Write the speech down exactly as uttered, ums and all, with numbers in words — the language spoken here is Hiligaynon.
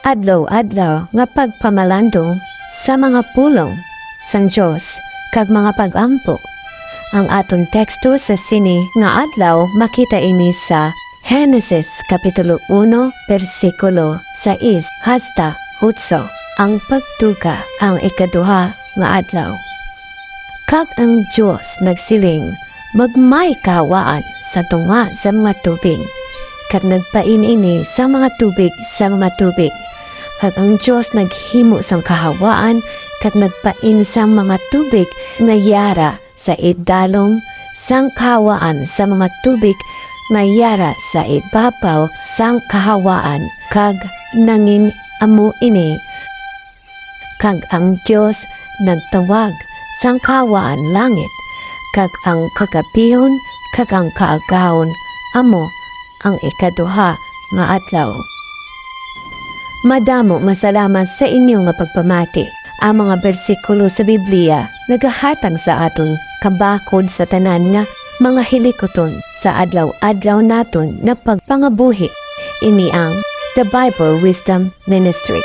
adlaw-adlaw nga pagpamalandong sa mga pulong sang Dios kag mga pag-ampo. Ang aton teksto sa sini nga adlaw makita ini sa Genesis Kapitulo uno, bersikulo sais hasta otso, ang pagtuga ang ikaduha nga adlaw. Kag ang Dios nagsiling, "Magmay kahawaan sa tunga sa mga tubig," kag nagpain ini sa mga tubig sa mga tubig. Kag ang Dios naghimo sang kahawaan kag nagpain sang mga tubig nga yara sa idalom sang kahawaan sa mga tubig nga yara sa ibabaw sang kahawaan, kag nangin amo ini. Kag ang Dios nagtawag sang kahawaan langit, kag ang kagabihon kag ang kaagahon amo ang ikaduha nga adlaw. Madamo nga salamat sa inyo nga pagpamati. Ang mga bersikulo sa Biblia nagahatag sa aton kabakod sa tanan nga mga hilikuton sa adlaw-adlaw naton nga pagpangabuhi. Ini ang The Bible Wisdom Ministry.